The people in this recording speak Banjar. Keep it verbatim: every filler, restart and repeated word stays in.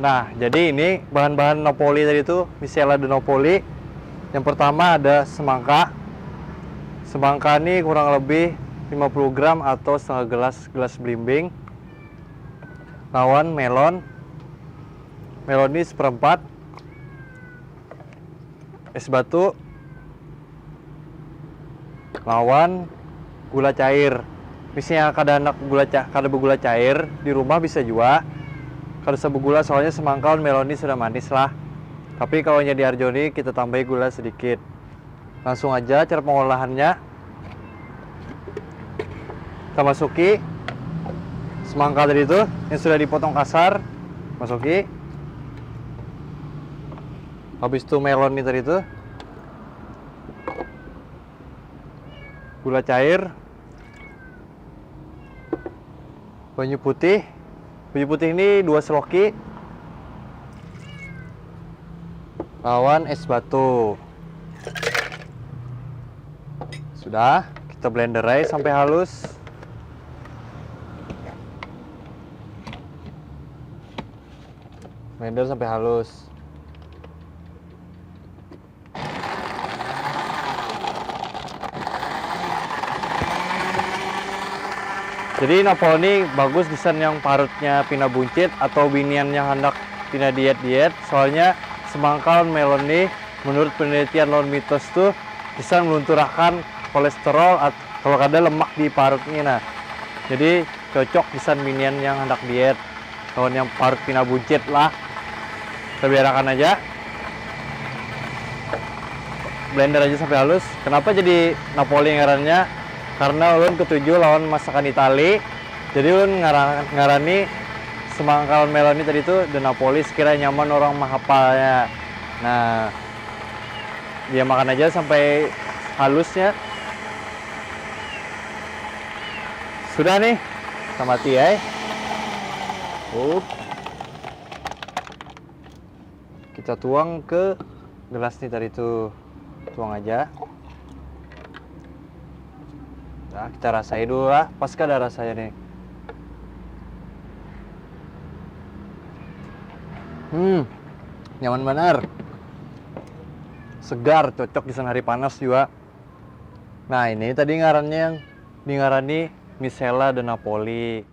Nah, jadi ini bahan-bahan Napoli tadi itu, miscela de Napoli. Yang pertama ada semangka. Semangka ini kurang lebih lima puluh gram atau setengah gelas, gelas belimbing. Lawan melon. Melon ini seperempat. Es batu. Lawan gula cair. Misalnya kada anak gula ca kada begula cair, di rumah bisa jua. Kada usah begula, soalnya semangka lawan melon ini sudah manis lah. Tapi kalau nya di Arjoni, kita tambahi gula sedikit. Langsung aja cara pengolahannya. Kita masuki semangka tadi itu yang sudah dipotong kasar. Masuki. Habis itu melon nih tadi itu. Gula cair. Banyu putih. Banyu putih ini dua seloki. Lawan es batu. Sudah, kita blender aja sampai halus. Blender sampai halus. Jadi Napoli ini bagus gasan yang parutnya pina buncit atau binian yang handak pina diet-diet, soalnya semangka lawan melon nih, menurut penelitian lawan mitos tuh, bisa meluncurakan kolesterol at- kalau kada lemak di parut nih. Nah, jadi cocok gasan binian yang handak diet lawan yang parut pina buncit lah. Kita biarakan aja. Blender aja sampai halus. Kenapa jadi Napoli ngarannya? Karena ulun ketuju lawan masakan Itali. Jadi ulun ngara- ngarani semangka lawan melon ini tadi tuh de Napoli, sekira nyaman orang mahapalnya. Nah, dia makan aja sampai halusnya. Sudah nih, kita mati ya. Up. Kita tuang ke gelas nih tadi tuh. Tuang aja. Nah, kita rasai dulu lah. Pas kada rasanya nih. Hmm, nyaman banar. Segar, cocok gasan hari panas jua. Nah, ini tadi ngarannya yang dingarani miscela de Napoli.